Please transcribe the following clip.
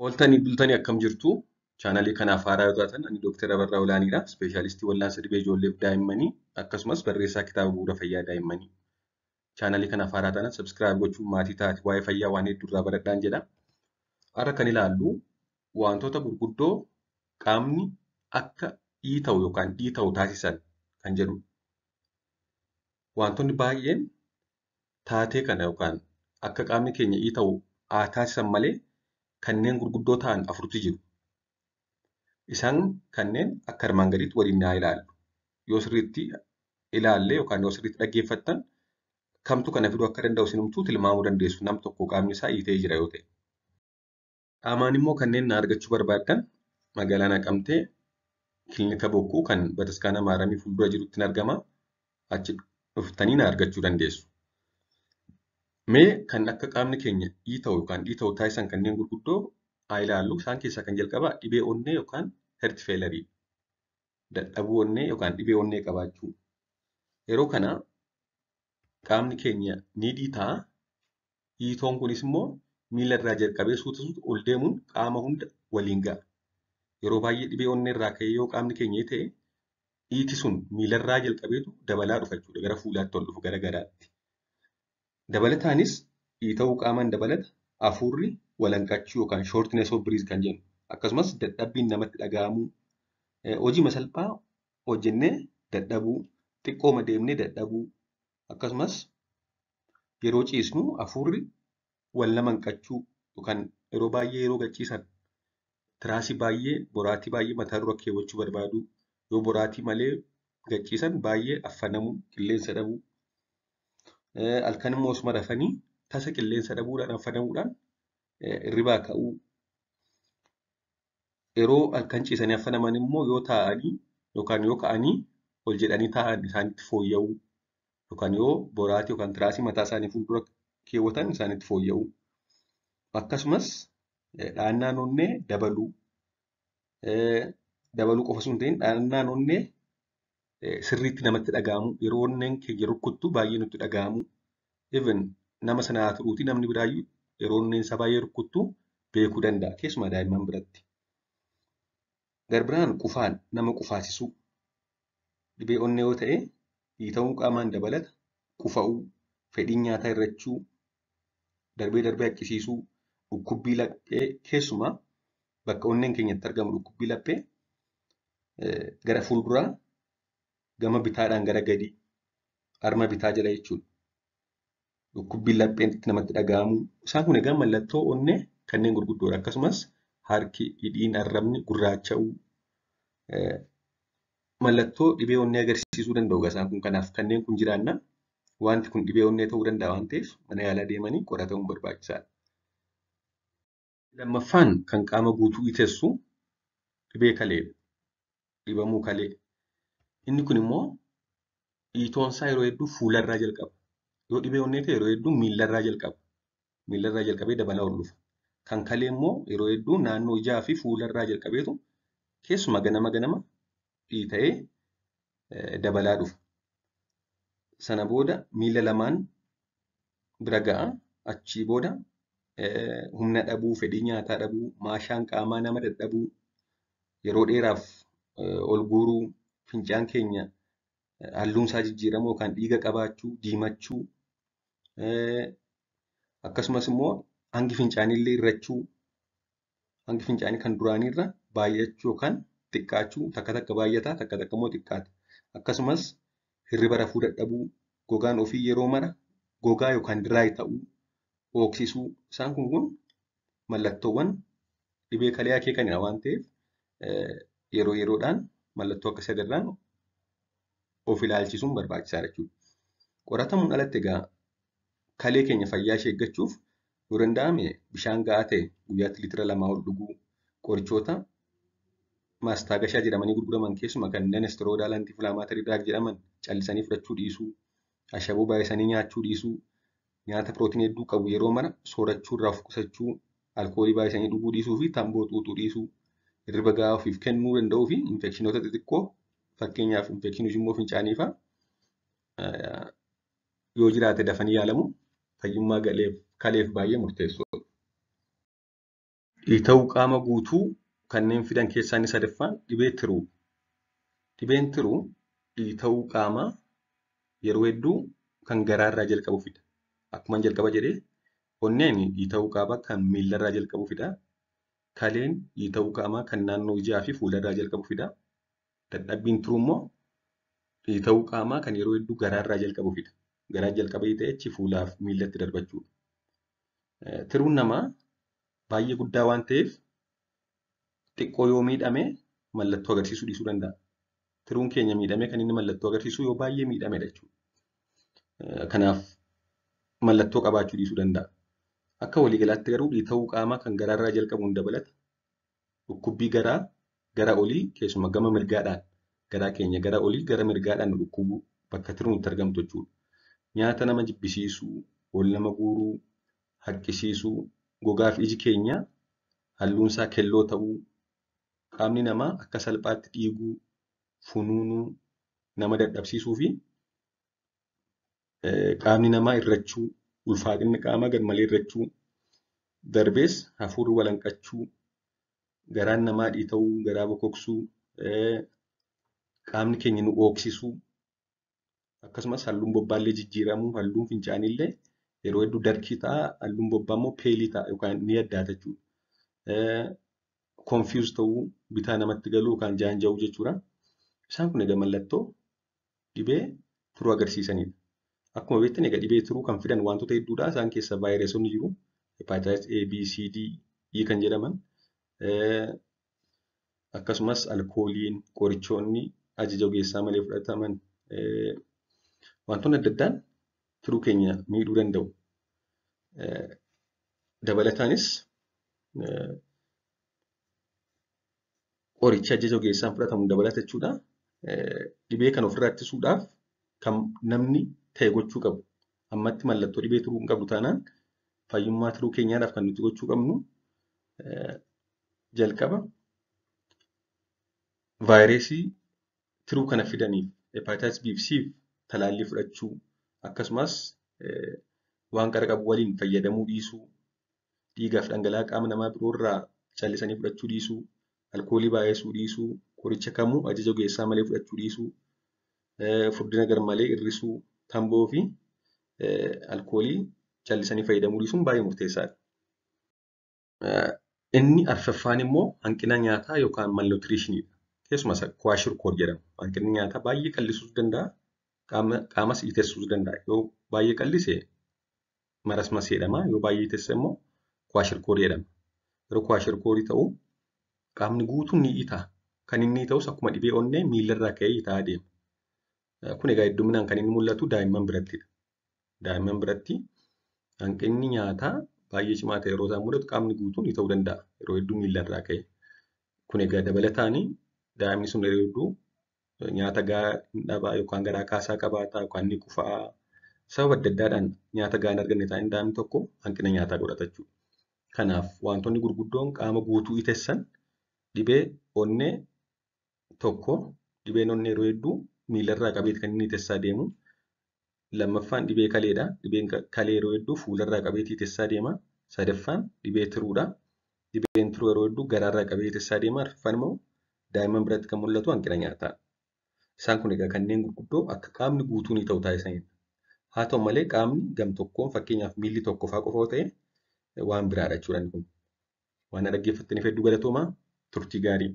Ooltanii bultanii akkam jirtu? Chaanalii kanaaf haaraa yoo taatan ani Dooktar Abarraa Olaaniidha. Ispeeshaalistii wal'aansa dhibee ijoolleef daa'immanii akkasumas barreessaa kitaaba bu'uura fayyaa daa'immanii. Chaanalii kanaaf haaraa taanaan subscribe gochuun maatii taati waa'ee fayyaa waan hedduu irraa baradhaan jedha. Har'a kan ilaallu wantoota gurguddoo qaamni akka dhiita'u yookaan dhiita'u taasisan kan jedhudha. Wantoonni baay'een taatee kana yookaan akka qaamni keenya dhiita'u haa taasisan malee kanneen gurguddoo ta'an afurtu jiru. Isaan kanneen akka armaan gadiitti waliin haa ilaallu. Yoo sirriitti ilaalle yookaan yoo sirriitti dhaggeeffattan kamtu kana fiduu akka danda'u isinumtuu tilmaamuu dandeessu nam tokko qaamni isaa dhiita'ee jira yoo ta'e. Qaamaan immoo kanneen na argachuu barbaaddan magaalaa Naqamtee kilinika Bokkuu kan Bataskaana Maaramii fuuldura jirutti argama. Achi dhuftanii na argachuu dandeessu. Mee kan akka qaamni keenya dhiita'u yookaan dhiita'u taasisan kanneen gurguddoo haa ilaallu. Isaan keessaa kan jalqabaa dhibee onnee yookaan heart failure, dadhabuu onnee yookaan dhibee onnee qabaachuu. Yeroo kana qaamni keenya ni dhiita'a. Dhiitoon kunis immoo miila irraa jalqabee suuta suuta ol deemuun qaama hunda waliin ga'a. Yeroo baay'ee dhibee onnee irraa ka'ee yoo qaamni keenya ta'e dhiiti sun miilarraa jalqabeetu dabalaa dhufa jechuudha. Gara fuulaatti ol dhufu gara garaatti. Dabalataanis dhiita'uu qaamaan dabalata hafuurri walanqachuu yookaan shortness of breath kan jennu akkasumas dadhabbiin namatti dhaga'amuu, hojii salphaa hojjennee dadhabuu, xiqqooma deemnee dadhabuu, akkasumas yeroo ciisnu hafuurri wal nama hanqachuu yookaan yeroo baay'ee yeroo gachiisan tiraasii baay'ee boraatii baay'ee mataa dura keewwachuu barbaadu, yoo boraatii malee gachiisan baay'ee affanamuu, qilleensa dhabuu, halkan immoo osuma rafanii tasa qilleensa dhabuudhaan affanamuudhaan hirribaa ka'uu. Yeroo halkan ciisanii affanaman immoo yoo taa'anii yookaan yoo ka'anii ol jedhanii taa'an isaanitti fooyya'uu yookaan yoo boraatii yookaan tiraasii mataa isaanii fuuldura keewwatan isaanitti fooyya'uu. Akkasumas dhahannaan onnee dabaluu. Dabaluu qofa osoo hin ta'in dhahannaan onnee sirriitti namatti dhaga'amu, yeroo onneen keenya rukkuttu baay'ee nutti dhaga'amu. Even nama sana haa turuutii namni biraayyuu yeroo onneen isaa baay'ee rukkuttu beekuu danda'a keessumaa daa'imman biratti. Garbiraan qufaan nama qufaasisuu. Dhibee onnee yoo ta'e dhiita'uu qaamaan dabalata, qufa'uu, fedhiin nyaataa hir'achuu, darbee darbee haqqisiisuu, dhukkubbii laphee keessumaa bakka onneen keenyatti argamu dhukkubbii laphee gara fuulduraa gama bitaadhaan gara gadii harma bitaa jala jechuudha. Dhukkubbiin lapheetti namatti dhaga'amu. Isaan kun egaa mallattoo onnee kanneen gurguddoodha. Akkasumas harki, hidhiin, arrabni gurraacha'uu mallattoo dhibee onnee agarsiisuu danda'u. Isaan kun kanaaf kanneen kun jiraannaan wanti kun dhibee onnee ta'uu danda'a waan ta'eef mana yaalaa deemanii qoratamuun barbaachisaadha. Lammaffaan kan qaama guutuu dhiitessu dhibee kaleedha. Dhibamuu kalee. Inni kun immoo dhiitoon isaa yeroo hedduu fuularraa jalqaba. Yoo dhibee onnee ta'e yeroo hedduu miilarraa jalqaba. Miilarraa jalqabee dabalaa ol dhufa. Kan kalee immoo yeroo hedduu naannoo ijaa fi fuularraa jalqabeetu keessumaa ganama ganama dhiita'ee dabalaa dhufa. Sana booda miila lamaan bira ga'a. Achii booda humna dhabuu, fedhii nyaataa dhabuu, maashaan qaamaa nama dadhabuu, yeroo dheeraaf ol guuruu, fincaan keenya halluun isaa jijjiiramuu yookaan dhiiga qabaachuu, diimachuu, akkasumas immoo hangi fincaanii illee hir'achuu, hangi fincaanii kan duraaniirra baay'achuu yookaan xiqqaachuu, takka takka baay'ata, takka takka immoo xiqqaata. Akkasumas hirriba rafuu dadhabuu, gogaan ofii yeroo mara gogaa yookaan diraay ta'uu, hooksisuu, isaan kun mallattoowwan dhibee kalee akeekanidha waan ta'eef yeroo yeroodhaan mallattoo akkasii agarraan of ilaalchisuun barbaachisaadha jechuudha. Qoratamuun alatti egaa kalee keenya fayyaa ishee eeggachuuf yoo danda'ame bishaan gahaa ta'e guyyaatti liitira 2 ol dhuguu, qorichoota maastaagashaa jedhamanii gurguraman keessumaa kanneen steroidal anti-inflammatory drug jedhaman callisanii fudhachuu dhiisuu, ashaboo baay'isanii nyaachuu dhiisuu, nyaata pirootinii hedduu qabu yeroo mara soorachuu irraa of qusachuu, alkoolii baay'isanii dhuguu dhiisuu fi tamboo xuuxuu dhiisuu, hirriba gahaa ofiif kennuu danda'uu fi infekshinoota xixiqqoo fakkeenyaaf infekshinii ujummoo fincaanii fa'aa yoo jiraate dafanii yaalamu fayyummaa kaleef baay'ee murteessoodha. Dhiita'uu qaama guutuu kanneen fidan keessaa inni sadaffaan dhibee tiruu. Dhibeen tiruu dhiita'uu qaamaa yeroo hedduu kan garaarraa jalqabu fida. Akkuma jalqaba jedhee onneen dhiita'uu qaamaa kan miillarraa jalqabu fida. Kaleen dhiita'uu qaamaa kan naannoo ijaa fi fuularraa jalqabu fida. Dadhabbiin tiruu immoo dhiita'uu qaamaa kan yeroo hedduu garaarraa jalqabu fida. Garaa jalqaba ta'e achi fuulaaf miillatti darbachuudha. Tiruun namaa baay'ee guddaa waan ta'eef xiqqoo yoo miidhame mallattoo agarsiisuu dhiisuu danda'a. Tiruun keenya miidhamee kan inni mallattoo agarsiisu yoo baay'ee miidhamedha jechuudha. Kanaaf mallattoo qabaachuu dhiisuu danda'a. Akka waliigalaatti garuu dhiita'uu qaamaa kan garaarraa jalqabuun dabalata. Dhukkubbii garaa gara olii keessumaa gama mirgaadhaan garaa keenya gara olii gara mirgaadhaan nu dhukkubuu bakka tiruun itti argamtu jechuudha. Nyaata nama jibbisiisuu, ol nama guuruu, haqqisiisuu, gogaa fi iji keenya halluun isaa kelloo ta'uu, qaamni namaa akka salphaatti dhiiguu, funuunuu, nama dadhabsiisuu fi qaamni namaa hir'achuu, ulfaatinni qaamaa garmalee hir'achuu, darbees hafuurri walanqachuu, garaan namaa dhiita'uu, garaa bokoksuu, qaamni keenya nu hooqsisuu, akkasumas halluun bobbaallee jijjiiramuu, halluun fincaaniillee yeroo hedduu darkii ta'a, halluun bobbaa immoo peelii ta'a yookaan ni addaata jechuudha. Konfiyuuz ta'uu, bitaa namatti galuu yookaan jaanja'uu jechuudha. Isaan kun egaa mallattoo dhibee tiruu agarsiisanidha. Akkuma beektan egaa dhibee tiruu kan fidan wantoota hedduudha. Isaan keessaa vaayirasonni jiru. Hepatitis A, B, C, D, E kan jedhaman. Akkasumas alkooliin, qorichoonni ajaja ogeessaa malee fudhataman wantoonni adda addaan tiruu keenya miidhuu danda'u. Dabalataanis qoricha ajaja ogeessaan fudhatamu dabalata jechuudha. Dhibee kana ofirraa ittisuudhaaf kan namni ta'e gochuu qabu. Ammatti mallattoo dhibee tiruu hin qabdu taanaan fayyummaa tiruu keenyaadhaaf kan nuti gochuu qabnu jalqaba vaayirasii tiruu kana fidaniif hepatitis B fi C talaallii fudhachuu akkasumas waan qara qabu waliin fayyadamuu dhiisuu, dhiigaaf dhangala'aa qaama namaa biroorraa callisanii fudhachuu dhiisuu, alkoolii baay'isuu dhiisuu, qoricha kamuu ajaja ogeessaa malee fudhachuu dhiisuu, furdina garmalee hir'isuu, tamboo fi alkoolii callisanii fayyadamuu dhiisuun baay'ee murteessaadha. Inni arfaffaan immoo hanqina nyaataa yookaan malnutritionidha. Keessumaa kwashiorkor jedhama. Hanqinni nyaataa baay'ee qal'isuus danda'a, qaamas dhiitessuus danda'a. Yoo baay'ee qallise marasmas jedhama. Yoo baay'ee dhiitesse immoo kwashiorkor jedhama. Yeroo kwashiorkor ta'u qaamni guutuun ni dhiita. Kan inni ta'us akkuma dhibee onnee miilarraa ka'ee dhiitaa adeema. Kun egaa hedduminaan kan inni mul'atu daa'imman birattidha. Daa'imman biratti hanqinni nyaataa baay'ee cimaa ta'e yeroo isaan mudatu qaamni guutuun ta'uu danda'a. Yeroo hedduu miilarraa ka'e. Kun egaa dabalataan daa'imni sun yeroo hedduu nyaata gahaa hin dhabaa yookaan garaa kaasaa qabaata yookaan ni qufaa. Sababa adda addaadhaan nyaata gahaa hin arganne taanaan daa'imni tokko hanqina nyaataa godhata jechuudha. Kanaaf wantoonni gurguddoon qaama guutuu itessan dhibee onnee tokko dhibeen onnee yeroo hedduu miilarraa qabeeti kan inni itessaa deemu. Lammaffaan dhibee kaleedha. Dhibeen kalee yeroo hedduu fuularraa qabeeti itessaa deema. Sadaffaan dhibee tiruudha. Dhibeen tiruu yeroo hedduu garaarraa qabee itessaa deema. Arfaffaan immoo daa'imman biratti kan mul'atu hanqina nyaataa. Isaan kun egaa kanneen gurguddoo akka qaamni guutuun ta'u taasisanidha. Haa ta'u malee qaamni gam tokkoon fakkeenyaaf miilli tokko fa'aa qofa yoo ta'e waan biraadha jechuudha inni kun. Waan na dhaggeeffattaniif hedduu galatoomaa. Turtii gaarii.